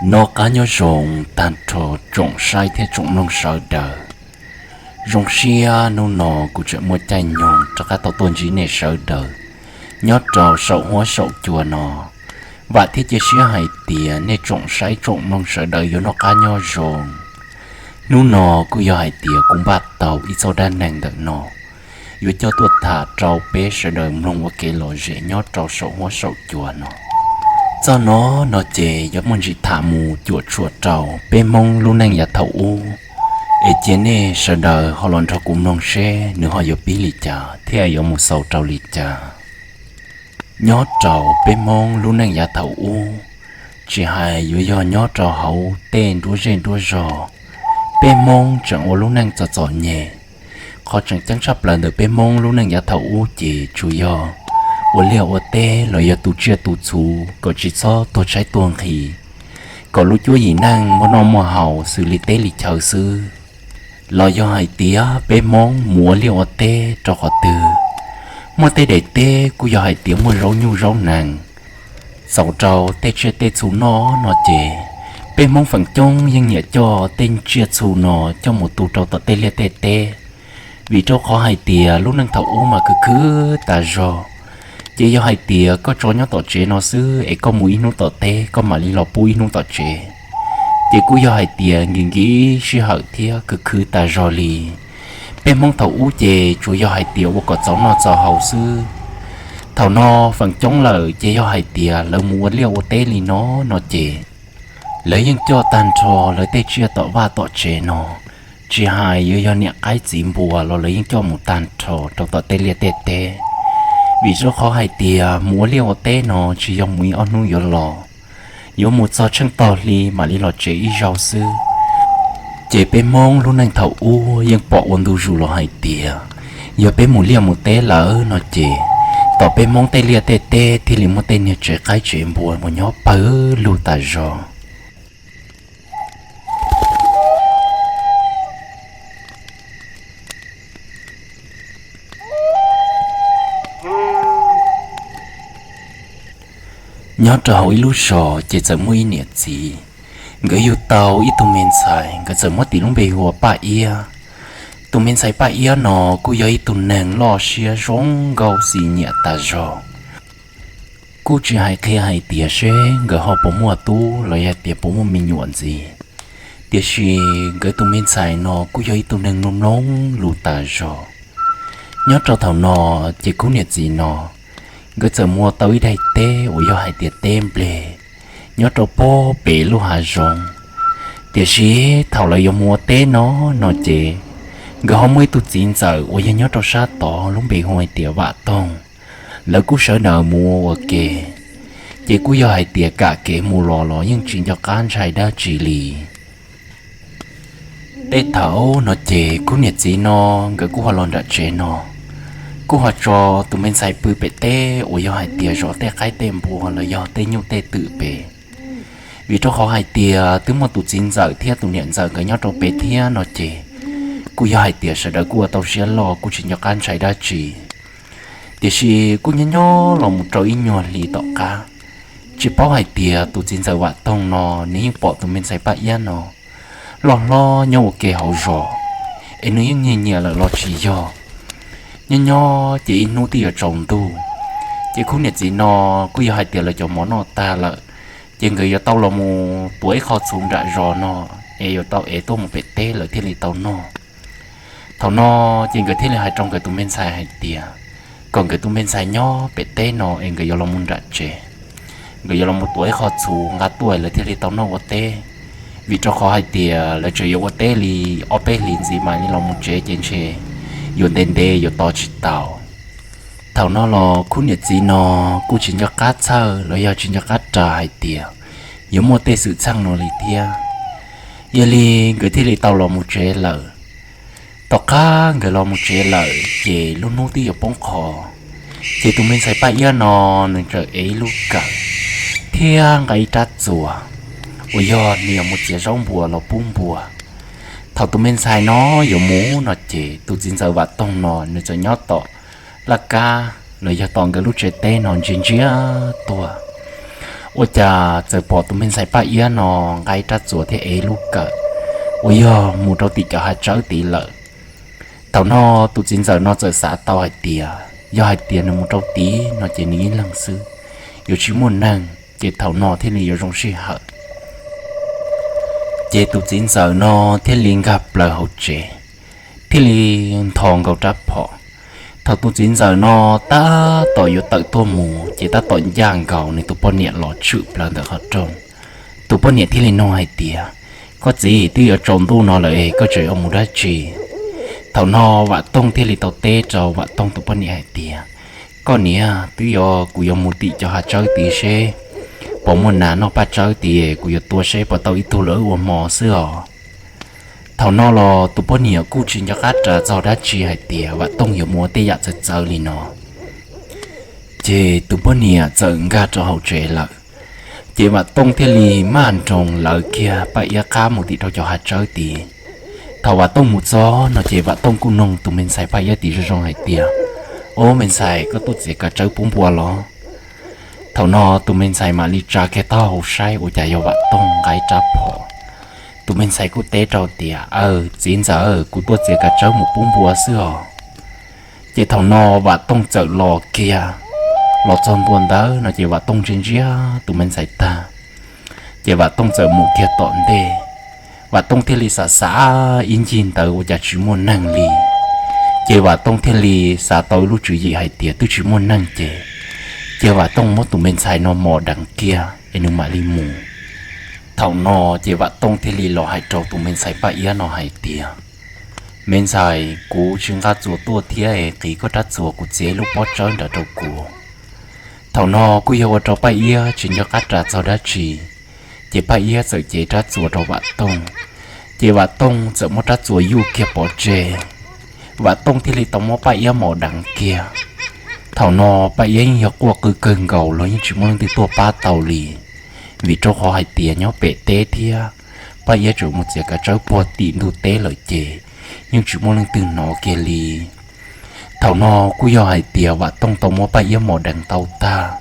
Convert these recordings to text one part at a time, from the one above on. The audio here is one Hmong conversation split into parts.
Noj qab nyob zoo tag nrho tsoom saib thiab tsoom mloog sawv daws. Zoo siab hnub no kuv tseem muaj caij nyoog rov qab tau tuaj ntsib nej sawv daws nyob rau saum huab saum cua no. Vam thiab cia siab hais tias nej tsoom saib tsoom mloog sawv daws yuav noj qab nyob zoo. Hnub no kuj yog hais tias kuv npaj tau ib txoj dab neeg ntawm no yuav coj tuaj tham rau peb sawv daws mloog ua kev lom zem nyob rau saum huab saum cua no. Txoj no, no ces yuav muaj ntsis tham mus cuam tshuam rau peb Hmoob lub neej yav thaum ub, es cia nej sawv daws ho los nrog kuv mloog seb nws ho yuav pib li cas thiab yuav mus xaus rau li cas. Nyob rau peb Hmoob lub neej yav thaum ub, tsis hais yuav yog nyob rau hauv tej nruab zej nruab zog, peb Hmoob tseem ua lub neej txom txom nyem. Qhov tseem ceeb tshaj plaws ntawm peb Hmoob lub neej yav thaum ub ces tsuas yog ua liaj ua teb los yog tu tsiaj tu txhu kom tsis txhob tuag tshaib tuag nqhis, kom lub cuab yim neej muaj noj muaj haus xws li teb li chaw xwb. Los yog hais tias peb Hmoob mus ua liaj ua teb rau qhov twg, muaj tej daim teb kuj yog hais tias muaj zaub nyuj zaub nees, txaus rau tej tsiaj tej txhu noj no ces, peb Hmoob feem coob yeej nyiam coj tej tsiaj txhu no coj mus tu rau tom tej liaj tej teb. Vim rau qhov hais tias lub neej thaum ub mas khwv khwv tas zog, ces yog hais tias koj tso nyob tom tsev no xwb es koj mus ib hnub tom teb koj mam li los pub ib hnub tom tsev, ces kuj yog hais tias nkim nkim sij hawm thiab khwv khwv tas zog li. Peb Hmoob thaum ub ces tsuas yog hais tias ua kom txaus noj txaus haus xwb. Thaum no feem coob lawm ces yog hais tias lawv mus ua liaj ua teb li no no ces, lawv yeej coj tag nrho lawv tej tsiaj tom vaj tom tsev no, tsis hais yuav yog niam qaib txiv npua los lawv yeej coj mus tag nrho rau tom tej liaj tej teb. Vim rau qhov hais tias mus ua liaj ua teb no tsis yog mus ib ob hnub yuav los, yuav mus txog tsheej tog hli mam li los tsev ib zaug xwb. Ces peb Hmoob lub neej thaum ub yeej pom ua ntu zus los hais tias, yog peb mus liaj mus teb lawm no ces, tom peb Hmoob tej liaj tej teb thiaj li muaj tej niag tsev qaib tsev npua mus nyob pawg lug tas zog. Nyob rau hauv ib lub zos ces txawm muaj ib niam txiv, nkawd yug tau ib tug me ntxhais, nkawd txawm muab tis lub npe hu ua Paj Iab. Tus me ntxhais Paj Iab no kuj yog ib tug neeg loj siab zoo nkauj xis nyiam tas zog. Kuj tsis hais qhia hais tias seb nkawd ho puas muaj tub los yog tias puas muaj me nyuam ntxiv, tiam sis nkawd tus me ntxhais no kuj yog ib tug neeg mloog mloog lus tas zog. Nyob rau thaum no, ces khub niam txiv no, nkawd txawm muaj tau ib daim teb uas yog hais tias teb nplej, nyob rau puag pem lub hav zoov. Tiam sis thaum lawv yuav mus ua teb no, no ces, nkawd ho muaj ib tug txiv ntxawm uas yog nyob rau sab tod lub npe hu hais tias Vam Toog. Lawv kuj sawv daws mus ua ua ke, ces kuj yog hais tias kam kev mus los los yeej tsis nco qab ntshai dab tsi li. Tej thaum no ces khub niam txiv no, nkawd kuj ho los nram tsev no, kuj ho tso tus me ntxhais pw pem teb uas yog hais tias zov tej qaib tej npua los yog tej nyuj tej twm pem. Vim rau qhov hais tias twb muaj tus txiv ntxawm thiab tus niam ntxawm nkawd nyob rau pem thiab no ces, kuj yog hais tias sawv daws kuj ua tau siab loj kuj tsis nco qab ntshai dab tsi. Tiam sis kuj nyob nyob los mus rau ib nyuag hli tom qab, tsis paub hais tias tus txiv ntxawm Vam Toog no, nws yeej pom tus me ntxhais Paj Iab no loj hlob nyob ua ke hauv zos, es nws yeej nyiam nyiam lawm los tsis yog. Nyob nyob ces ib hnub twb yuav tsaus ntuj, ces khub niam txiv no, kuj yog hais tias lawv cov mov noj tag lawm, ces nkawd yuav tau los mus tuav ib qho txhuv nram zos no, es yuav tau ev tuaj mus pem teb lawv thiaj li tau noj. Thaum no, ces nkawd thiaj li hais rau nkawd tus me ntxhais hais tias, kom nkawd tus me ntxhais nyob pem teb no es nkawd yuav los mus nram tsev, nkawd yuav los mus tuav ib qho txhuv nqa tuaj lawv thiaj li tau noj ua teb. Vim rau qhov hais tias lawv tseem yuav ua teb li ob peb hlis ntxiv mam li los mus tsev ces ntshe yuav ntev ntev yuav tos tsis tau. Thaum no los khub niam txiv no, kuj tsis nco qab txhawj los yog tsis nco qab ras hais tias yuav muaj tej xwm txheej no li thiab. Yog li, nkawd thiaj li tau los mus tsev lawm. Tom qab nkawd los mus tsev lawm ces lub hnub twb yuav poob qho, ces tus me ntxhais Paj Iab no, nws txawm ev ib lub kawm thiab nqa ib rab txuas uas yog nws yuav mus txiav zaub npua los pub npua. Thaum tus me ntxhais no yuav mus no ces tus txiv ntxawm Vam Toog no nws txawm nyob tom laj kab los yog tom nkawd lub tsev teb no ntsia ntsia tuaj. Ua cas txawm pom tus me ntxhais Paj Iab no nqa rab txuas thiab ev lub kawm uas yog mus rau tim cov hav tsawb tid lawm. Thaum no tus txiv ntxawm no txawm xav tau hais tias yog hais tias nws mus rau tid no ces nws ib leeg xwb, yuav tsis muaj neeg, ces thaum no thiaj li yuav zoo sij hawm. Ces tus txiv ntxawm no thiaj li nkag plaws hauv tsev, thiaj li nthos nkaus rab phom. Thaum tus txiv ntxawm no tab tom yuav tawm tuaj mus ces tab tom ncaj nkaus nws tus poj niam los tshwm plaws ntawm qhov rooj. Tus poj niam thiaj li nug hais tias, koj txiv, twb yuav tsaus ntuj no lawm es koj tseem yuav mus dab tsi? Thaum no Vam Tooj thiaj li tau teb rau Vam Tooj tus poj niam hais tias, koj niam, twb yog kuv yuav mus tim cov hav tsawb tid seb puas muaj nas noj paj tsawb tid, kuv yuav tua seb puas tau ib tug los wb ua hmo xwb os. Thaum no los tus poj niam kuj tsis nco qab ras txog dab tsi hais tias Vam Tooj yuav mus ua tej yam txawv txawv li no. Ces tus poj niam txawm nkag rau hauv tsev lawm. Ces Vam Tooj thiaj li maj nroos lawv kiag Paj Iab qab mus tim rau cov hav tsawb tid. Thaum Vam Tooj mus txog no ces Vam Tooj kuj nug tus me ntxhais Paj Iab tim zoo zoo hais tias, ob, me ntxhais, koj tuaj txiav kav tsawb pub npua los? Thaum no tus me ntxhais mam li tsa kiag taub hau saib ua cas yog Vam Tooj nqa rab phom. Tus me ntxhais kuj teb rau tias, aw, txiv ntxawm, kuv tuaj txiav kav tsawb mus pub npua xwb os. Ces thaum no Vam Tooj txawm los kiag, los txog ntua ntawd no ces Vam Tooj ntsia ntsia tus me ntxhais tag, ces Vam Tooj txawm mus kiag tom ntej. Vam Tooj thiaj li xav xav ib ncig ntawd ua cas tsis muaj neeg li. Ces Vam Tooj thiaj li xav tau ib lub tswv yim hais tias twb tsis muaj neeg ces, ces Vam Tooj muab tus me ntxhais no mos deev kiag es nws mam li mus. Thaum no ces Vam Tooj thiaj li los hais rau tus me ntxhais Paj Iab no hais tias, me ntxhais, kuv tsis nqa txuas tuaj thiab, qiv koj rab txuas kuv txiav ib lub pob tsawb nrog rau kuv. Thaum no kuj yog ua rau Paj Iab tsis nco qab ras txog dab tsi, ces Paj Iab txawm cev rab txuas rau Vam Tooj, ces Vam Tooj txawm muab rab txuas yuj kiag pov tseg. Vam Tooj thiaj li tau muab Paj Iab mos deev kiag. Thaum no Paj Iab yeej yog quaj qw kawg nkaus los yeej tsis muaj leej twg tuaj pab tau li, vim rau qhov hais tias nyob pem teb thiab Paj Iab tseem mus txiav kav tsawb puag tim ntug teb lawm ces yeej tsis muaj leej twg hnov kiag li. Thaum no kuj yog hais tias Vam Tooj tau muab Paj Iab mos deev tau tag,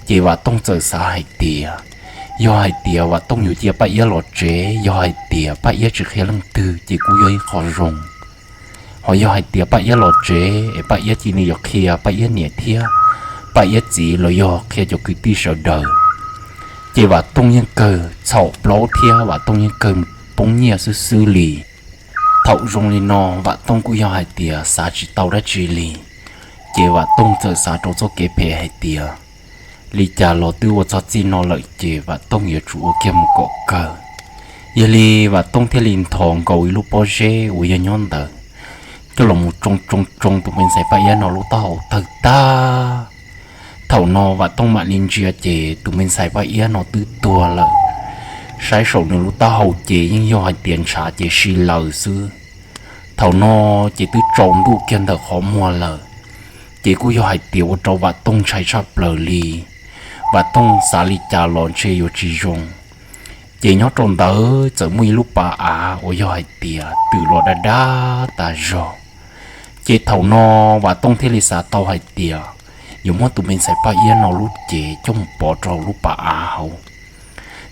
ces Vam Tooj txawm xav hais tias, yog hais tias Vam Tooj yuav cia Paj Iab los tsev, yog hais tias Paj Iab tsis qhia leej twg ces kuj yog ib qho zoo. Ho yog hais tias Paj Iab los tsev es Paj Iab cia li yuav qhia Paj Iab niam thiab Paj Iab txiv los yog qhia cov kwv tij sawv daws, ces Vam Tooj yeej kawg txhaum plaub thiab Vam Tooj yeej kawg poob nyiaj xwb xwb li. Thaum zoo li no Vam Tooj kuj yog hais tias xav tsis tau dab tsi li, ces Vam Tooj txawm xav rau txoj kev phem hais tias, li cas los twb ua txog txij no lawm ces Vam Tooj yuav tsum ua kiag mus kom kawg. Yog li Vam Tooj thiaj li nthos nkaus ib lub pob zeb uas yog nyob ntawd coj los mus tsoo tsoo tsoo tus me ntxhais Paj Iab no lub taub hau tawg tag. Thaum no Vam Tooj mam li ntsia ces tus me ntxhais Paj Iab no twb tuag lawm. Saib saum nws lub taub hau ces yeej yog hais tias ntshav ces si laws xwb. Thaum no ces twb tsaus ntuj kiag ntawm qhov muag lawm, ces kuj yog hais tias ua rau Vam Tooj ntshai tshaj plaws li. Vam Tooj xav li cas los ntshe yuav tsis zoo. Ces nyob rau ntawd txawm muaj ib lub pas av uas yog hais tias twm los dab dab tas zog. Ces thaum no Vam Tooj thiaj li xav tau hais tias yuav muab tus me ntxhais Paj Iab no lub cev coj mus pov rau hauv lub pas av hauv.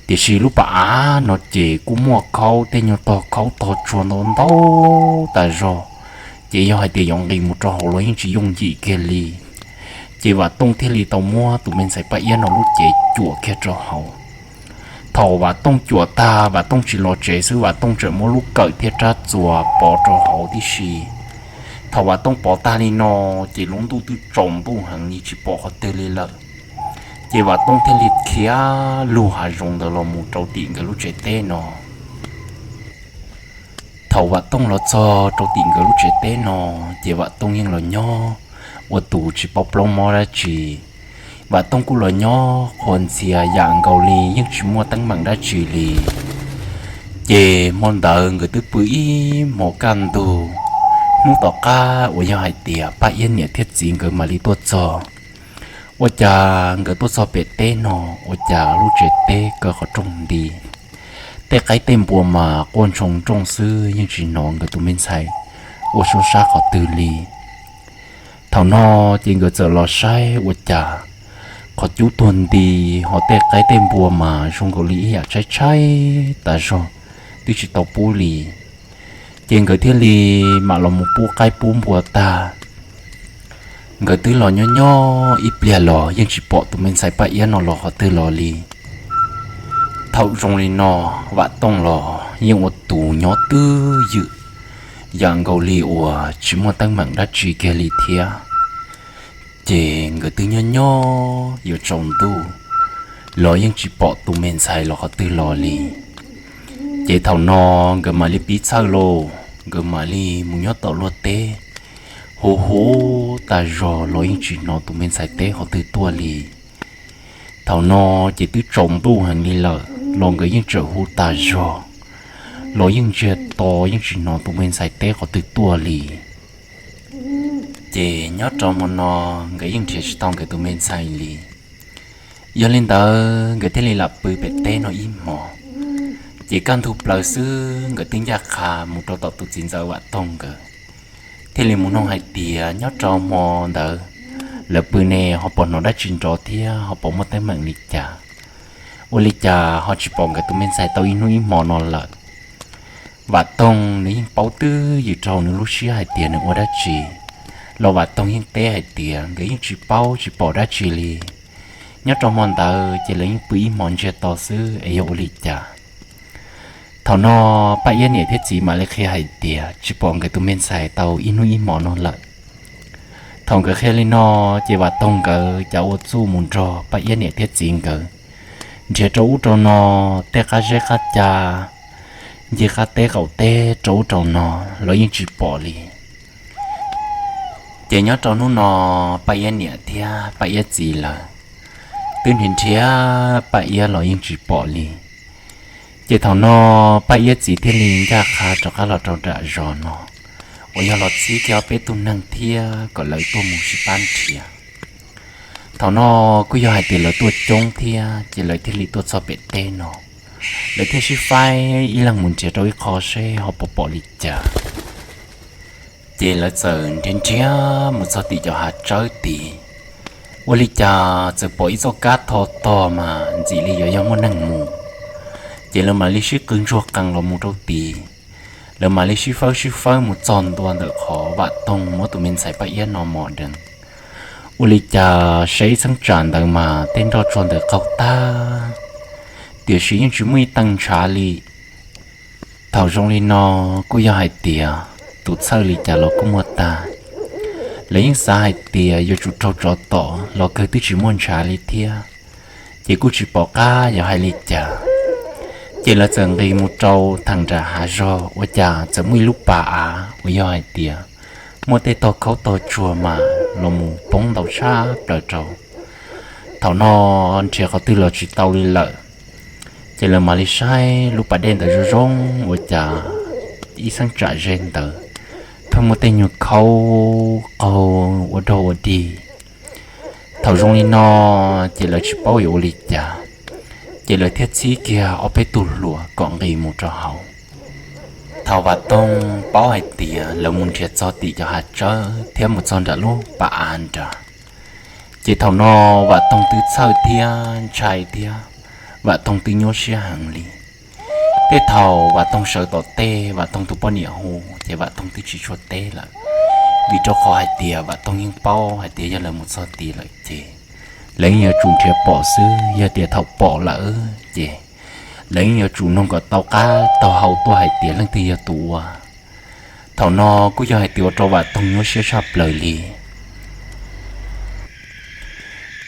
Tiam sis lub pas av no ces kuj muaj khaub, tej nyuag tog khaub tog tsuag ntau ntau tas zog, ces yog hais tias yuav nqis mus rau hauv los yeej tsis yooj yim kiag li. Ces Vam Tooj thiaj li tau muab tus me ntxhais Paj Iab no lub cev cuam kiag rau hauv. Thaum Vam Tooj cuam tag, Vam Tooj tsis los tsev xwb, Vam Tooj tseem muab lub kawm thiab rab txuas pov rau hauv tib si. Thaum Vam Tooj pov tag li no, ces lub ntuj twb tsaus ntuj heev li tsis pom qhov twg li lawm. Ces Vam Tooj thiaj li khiav lug hav zoov ntawd los mus rau tim nkawd lub tsev teb no. Thaum Vam Tooj los txog rau tim nkawd lub tsev teb no, ces Vam Tooj yeej los nyob ua tus tsis paub plaub mob dab tsi. Vam Tooj kuj los nyob qhuas ntxhias yam nkaus li yeej tsis muaj teeb meem dab tsi li. Ces hmo ntawd nkawd twb pw ib hmos kaj ntug. Hnub tom qab uas yog hais tias Paj Iab niam thiab txiv nkawd mam li tuaj txog. Ua cas nkawd tuaj txog pem teb no, ua cas lub tsev teb kaw qhov rooj nti, tej qaib tej npua mas quaj ntshoo nrooj xwb, yeej tsis hnov nkawd tus me ntxhais ua suab sab qhov twg li. Thaum no ces nkawd txawm los saib ua cas qhov cub tuag nti, ho tej qaib tej npua mas zoo nkaus li ib yam tshaib tshaib tas zog, twb tsis tau pub li. Ces nkawd thiaj li mam los mus pub qaib pub npua tag. Nkawd twb los nyob nyob ib pliag los yeej tsis pom tus me ntxhais Paj Iab no los qhov twg los li. Thaum zoo li no, Vam Tooj los yeej ua tus nyob twj ywm, yam nkaus li uas tsis muaj teeb meem dab tsi kiag li thiab. Ces nkawd twb nyob nyob yuav tsaus ntuj los yeej tsis pom tus me ntxhais los qhov twg los li. Ces thaum no nkawd mam li pib txhawj lauj, nkawd mam li mus nyob tom luag teb, hu hu tas zog los yeej tsis hnov tus me ntxhais teb qhov twg tuaj li. Thaum no ces twb tsaus ntuj heev li lawm los nkawd yeej tseem hu tas zog los yeej ntsiag to, yeej tsis hnov tus me ntxhais teb qhov twg tuaj li. Ces nyob rau hmo no nkawd yeej nrhiav tsis tau nkawd tus me ntxhais li. Yog li ntawd nkawd thiaj li lam pw pem teb no ib hmos. Ces kaj ntug plaws xwb nkawd twb ncaj qha mus rau tom tus txiv ntxawm Vam Tooj nkawd, thiaj li mus nug hais tias nyob rau hmo ntawd lawv pw ne ho pom hnov dab tsi nrov thiab ho pom muaj teeb meem li cas, ua li cas ho tsis pom nkawd tus me ntxhais tau ib hnub ib hmo no lawm. Vam Tooj nws yeej paub twj ywm rau nws lub siab hais tias nws ua dab tsi, los Vam Tooj yeej teb hais tias nkawd yeej tsis paub tsis pom dab tsi li. Nyob rau hmo ntawd ces lawv yeej pw ib hmos ntsiag to xwb es yog ua li cas. Thaum no Paj Iab niam thiab txiv mam li qhia hais tias tsis pom nkawd tus me ntxhais tau ib hnub ib hmos no lawm. Thaum nkawd qhia li no, ces Vam Tooj nkawd cav ua txuj mus nrog Paj Iab niam thiab txiv nkawd nrhiav rau ub rau no, tej qab zeb qab ca, ncig qab teb qaum teb rau ub rau no los yeej tsis pom li. Ces nyob rau hnub no Paj Iab niam thiab Paj Iab txiv lawv twb nrhiav nrhiav Paj Iab los yeej tsis pom li. Ces thaum no Paj Iab txiv thiaj li ncaj qha rov qab los rau nram zos no uas yog los txib kiag peb tug neeg thiab kom lawv tuaj mus sib pab nrhiav. Thaum no kuj yog hais tias lawv tuaj coob thiab ces lawv thiaj li tuaj txog pem teb no, lawv thiaj sib faib ib leeg mus nrhiav rau ib qho seb ho puas pom li cas. Ces lawv txawm nrhiav nrhiav mus txog tim cov hav tsawb tid, ua li cas txawm pom ib txoj kab tho tog mas ntxim li yuav yog muaj neeg mus. Ces lawv mam li sib qw ntsuag qees los mus rau tid, lawv mam li sib fawb sib fawb mus txog ntua ntawm qhov Vam Toog muab tus me ntxhais Paj Iab no mos deev. Ua li cas saib ib txheeb tsam ntawd mas tej nroj tsuag ntawd qaug tag, tiam sis yeej tsis muaj ib tee ntshav li. Thaum zoo li no kuj yog hais tias tus txhawj li cas los kuj muaj tag. Lawv yeej xav hais tias yuav tsum raug tsov tom los kawg twb tsis muaj ntshav li thiab, ces kuj tsis pom qab yuav hais li cas. Ces lawv txawm nqis mus rau theem nram hav zog ua cas txawm muaj ib lub pas av uas yog hais tias muaj tej tog khaub tog tsuag mas los mus poob ntau tshaj plaws rau. Thaum no nrhiav qhov twg los tsis tau li lawm, ces lawv mam li saib lub pas dej ntawd zoo zoo ua cas ib txheeb tsam ze ntawd pheej muaj tej nyuag khaub qaug ua dog ua dig. Thaum zoo li no ces lawv tsis paub yuav ua li cas, ces lawv thiaj txhib kiag ob peb tug hluas kom nqis mus rau hauv. Thaum Vam Toog paub hais tias lawv mus nrhiav txog tim cov hav tsawb thiab mus txog nram lub pas av nrad, ces thaum no Vam Toog twb txhawj thiab ntshai thiab Vam Toog twb nyuaj siab heev li. Tej thaum Vam Toog sawv tom tej Vam Toog tus poj niam hu ces Vam Toog twb tsis tshua teb lawm, vim rau qhov hais tias Vam Toog yeej paub hais tias yog lawv mus txog tid lawm ces lawv yeej yuav tsum nrhiav pom xwb, yog tias thaum pom lawm ces lawv yeej yuav tsum nug kom tau qab tau hau tuaj hais tias leej twg yog tus ua. Thaum no kuj yog hais tias ua rau Vam Toog nyuaj siab tshaj plaws li.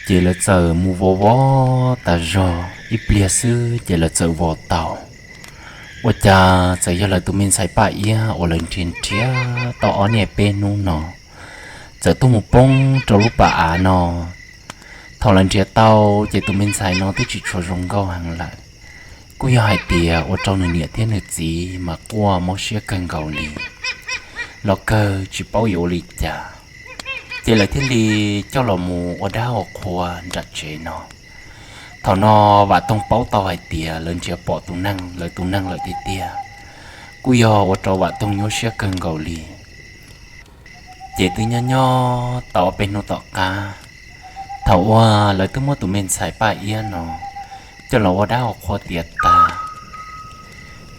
Ces lawv txawm mus vov vov tas zog ib pliag xwb ces lawv txawm vov tau. Ua cas txawm yog lawv tus me ntxhais Paj Iab uas lawv nrhiav nrhiav tau ob niaj peb hnub no txawm tuaj mus poob rau lub pas av no. Thaum lawv nrhiav tau ces tus me ntxhais no twb tsis tshua zoo nkauj heev lawm, kuj yog hais tias ua rau nws niam thiab nws txiv mas quaj mob siab kawg nkaus li, los kawg tsis paub yuav ua li cas. Ces lawv thiaj li coj los mus ua dab ua qhua nram tsev no. Thaum no Vam Toog paub tau hais tias lawv nrhiav pom tus neeg, lawv tus neeg lawm tiag tiag, kuj yog ua rau Vam Toog nyuaj siab kawg nkaus li. Ces twb nyob nyob tau ob peb hnub tom qab, Thaum uas lawv twb muab tus me ntxhais Paj Iab no coj los ua dab ua qhua tiav tas,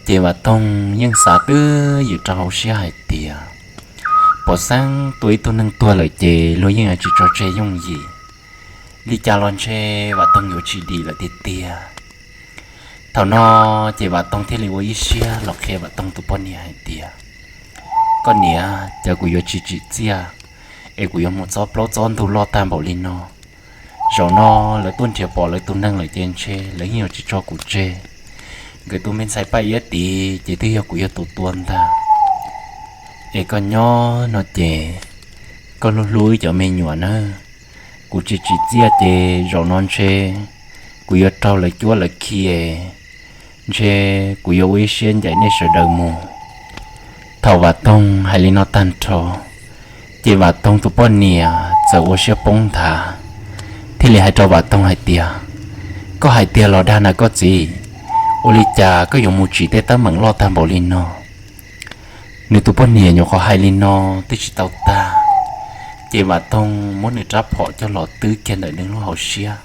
ces Vam Toog yeej xav twb ywm rau hauv siab hais tias, pom xeeb tua ib tug neeg tuag lawm ces luag yeej yuav tsis tso tseg yooj yim. Li cas los ntshe Vam Toog yuav tsis dim lawm tiag tiag. Thaum no ces Vam Toog thiaj li ua ib siab los qhia Vam Toog tus poj niam hais tias, koj niam, cas kuv yuav tsis tsim txiaj es kuv yuav mus txob plaub txob ntug loj tag npaum li no. Zaum no lawv tuaj nrhiav pom lawv tus neeg lawm ces ntshe lawv yeej yuav tsis tso kuv tseg. Nkawd tus me ntxhais Paj Iab tid ces twb yog kuv yog tus tua ntag. Es koj nyob no ces koj hlub hlub wb cov me nyuam nawb. Kuv tsis tsim txiaj ces zaum no ntshe kuv yuav raug lawv cuab lawv khi, ntshe kuv yuav ua ib siab ncaim nej sawv daws mus. Thaum Vam Toog hais li no tag nrho, ces Vam Toog tus poj niam txawm ua siab poob nthav, thiaj li hais rau Vam Toog hais tias, koj hais tiag los dag na koj txiv? Ua li cas koj yuav mus tsim tej teeb meem loj tag npaum li no? Nws tus poj niam nyuam qhuav hais li no twb tsis tau tag, ces Vam Toog muab nws rab phom coj los twb kiag ntawm nws lub hauv siab.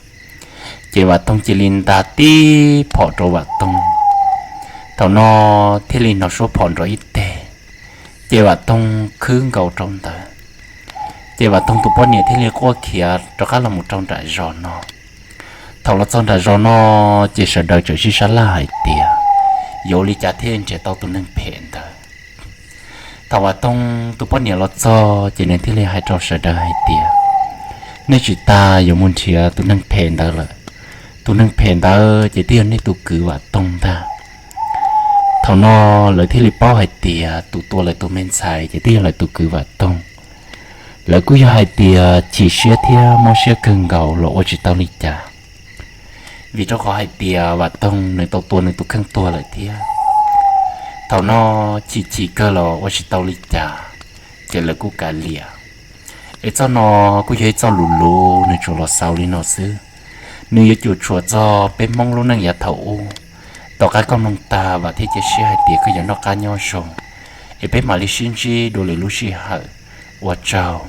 Ces Vam Toog cia li nta tib phom rau Vam Toog. Thaum no thiaj li hnov suab phom nrov ib teg, ces Vam Toog khwb nkaus rau ntawd. Ces Vam Toog tus poj niam thiaj li quaj khiav rov qab los mus rau nram zos no. Thaum los txog nram zos no, ces sawv daws txawm sib sab laj hais tias, yuav ua li cas thiaj nrhiav tau tus neeg phem ntawd. Thaum Vam Toog tus poj niam los txog ces nws thiaj li hais rau sawv daws hais tias, nej tsis tas yuav mus nrhiav tus neeg phem ntawd lawm. Tus neeg phem ntawd ces twb yog nej tus kwv Vam Toog ntag. Thaum no lawv thiaj li paub hais tias tus tua lawv tus me ntxhais ces twb yog lawv tus kwv Vam Toog. Lawv kuj yog hais tias chim siab thiab mob siab kawg nkaus los ua tsis tau li cas, vim rau qhov hais tias Vam Toog nws tau tua nws tus kheej tuag lawm thiab. Thaum no chim chim kawg los ua tsis tau li cas, ces lawv kuj kav liam. Es txoj no kuj yog ib txoj lus luv nws tsuas los xaus li no xwb. Nws yuav cuam tshuam txog peb Hmoob lub neej yav thaum ub, tom qab koj mloog tag vam thiab cia siab hais tias koj yuav noj qab nyob zoo. Es peb mam li sib ntsib dua lwm lub sij hawm. Ua tsaug.